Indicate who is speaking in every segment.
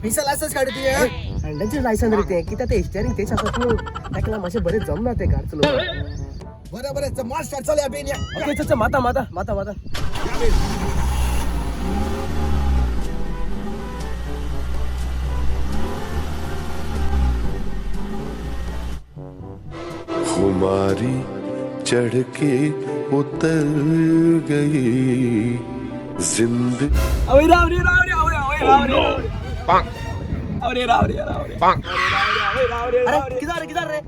Speaker 1: मिसा लायसन्स काडू तुवें?
Speaker 2: हंड्रेडचे लायसन रे तें, कित्याक ते स्टेरिंग तेच आसा न्हू, ताका लागून मातशें बरें जमना तें गाडी चलोवपाक.
Speaker 1: बरें बरें, चल मार स्टार्ट, चल या बेन या.
Speaker 2: ओके, चल चल, माता माता माता माता.
Speaker 1: या बेन.
Speaker 3: खुमारी चढ़ के उतर गई जिंदगी.
Speaker 4: अरे राव रे, राव रे, आवय आवय, राव रे, अरे राव रे, राव रे, राव रे.
Speaker 2: अरे किधर रे, किधर रे?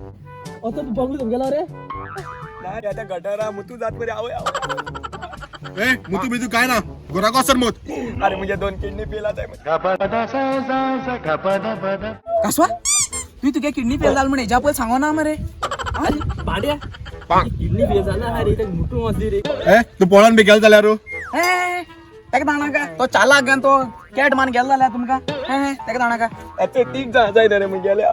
Speaker 2: ओ तो बंगलो तुम गेला रे.
Speaker 4: नाही, आता गटारा मुतू जात मरे, आवय आवय.
Speaker 5: ए, मुतू बितू काय ना, गोराको सर मोत.
Speaker 4: अरे म्हणजे दोन किडनी पिला जाय.
Speaker 6: कसवा तुवें तुगे किडनी फेल जाल म्हण हेज्या पयलीं सांगो ना मरे.
Speaker 2: पाड्या, किडनी फेल जाला हा रे, ते मुटू मसली रे.
Speaker 5: ए, तू पोळान बी गेल जाल्यार?
Speaker 6: हे ताका जाणा का तो चालाक गान तो कॅट मान गेलो जाल्यार तुमकां हे ताका जाणा का?
Speaker 4: आता तीग जाण जायना रे मुगेल्या.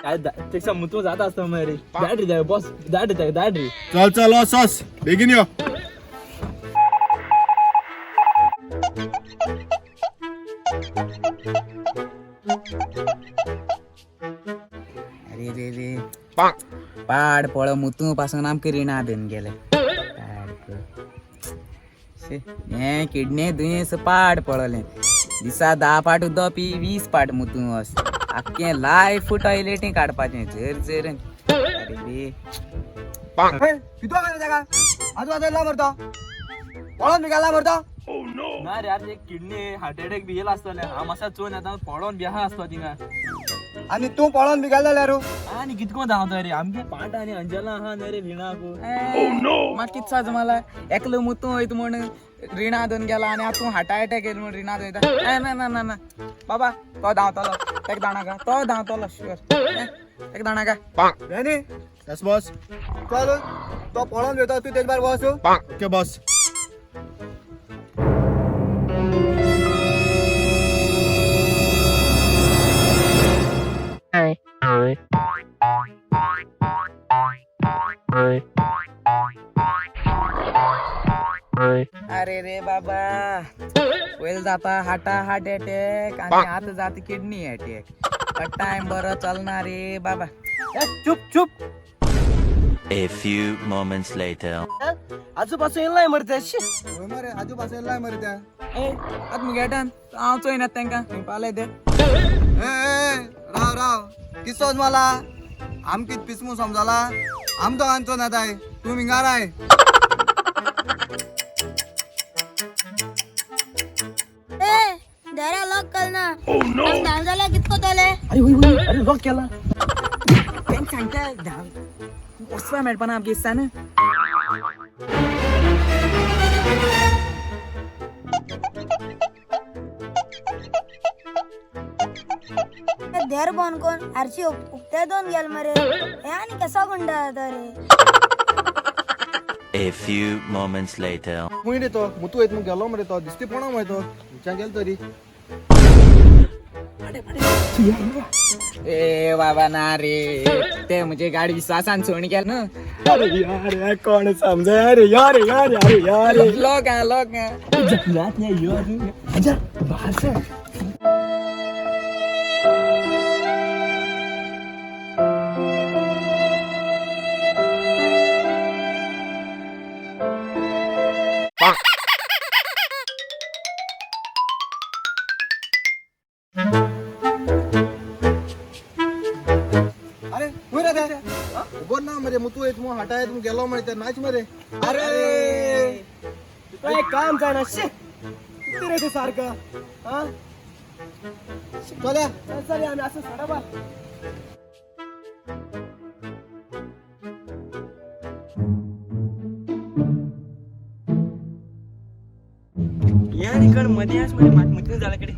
Speaker 2: काय तेक्षा मुतू जाता आसता मरे. धाड रे जाय बॉस, धाड रे, धाड रे.
Speaker 5: चल चल, वस वस, बेगीन यो.
Speaker 6: अरे रे रे, पाड पळ, मुतू पासून आमकां रिणां धरून गेले. पाड पळ. शी, हें किडने दुयेंस पाड पळलें. दिसा 10 पाट उदक पी, 20 पाट मुतू वस. आख्खें लायफ टॉयलेटी काडपाचें झर झर. अरे रे.
Speaker 1: कितो काय ताका आजू आजू मरतो, पळोन बी गेला मरतो.
Speaker 2: ना रे यार, ते किडनी हार्ट अटॅक बी येला आसतलें. हांव मातसो चोवन येता, पडोन बी आहा आसतो थिंगा.
Speaker 1: आनी तूं पळोन बी गेला जाल्यार?
Speaker 2: आनी कितको धांवता रे, आमगे पाट आनी अंजला आहा न्हय रे रिणाक.
Speaker 6: म्हाका कितें सज मला एकलो मुतू वयता म्हण रिणां धरून गेला आनी आतां तूं हार्ट अटॅक येयलो म्हण रिणां धरता. ना ना ना ना बाबा, तो धांवतलो, ताका जाणा तो धांवतलो शुअर, ताका जाणा का.
Speaker 1: रेनी.
Speaker 5: येस बॉस.
Speaker 1: चल, तो पळोन वयता, तूं तेजे बार बस.
Speaker 5: Okay boss.
Speaker 6: अरे रे बाबा, पयलीं जाता हार्टा हार्ट अटॅक आनी आतां जाता किडनी अटॅक. टायम बरो चलना रे बाबा.
Speaker 2: चुप चुप.
Speaker 7: A few moments later.
Speaker 2: आजूबाजू येयलाय मरे ते. शी.
Speaker 1: होय मरे, आजू बाजू येयलाय मरे ते.
Speaker 6: ए, आतां मुगेटान हांव चोयना तांकां पावले ते.
Speaker 1: ए ए, राव राव, किसोज मला आम कित पिसमू समजला, आम दोगांचो नाताय, तूं मिंगाराय.
Speaker 8: ए, दारा लॉक करना. धांव जाल्यार कितको तोले.
Speaker 2: अरे होय होय, अरे लॉक केला.
Speaker 6: तांकां सांगता धांव वचपा मेळपाना आमगे दिसता न्हू.
Speaker 8: देर बंद कोण आरशी उक्ते दोन गेल मरे. हे आनी कसा गुंडा जाता रे?
Speaker 7: A few moments later.
Speaker 5: खूंय रे तो मुतू येत गेलो मरे, तो दिसती पोणा मरे, तो खंयच्यान गेलो तरी.
Speaker 6: ए बाबा, ना रे, ते म्हणजे गाडी विश्वासान सोडून गेल न्हू.
Speaker 4: अरे यार, हे कोण समजा रे यार, यार, अरे यार.
Speaker 6: लॉक हा, लॉक हा.
Speaker 2: जात नाही यो अजून. अच्छा, बाहेर.
Speaker 1: अरे खूंय रे ते?
Speaker 5: खबर ना मरे, मुतू येत मग हाटा येत गेलो मरे, ते नाच मरे.
Speaker 1: अरे.
Speaker 2: काय काम जायना. शी, किती रे ते सारखं हा.
Speaker 1: चल.
Speaker 2: चल चल, आम्ही असं सडा. या निकड मध्ये आज मध्ये मुतून झाल्याकडे.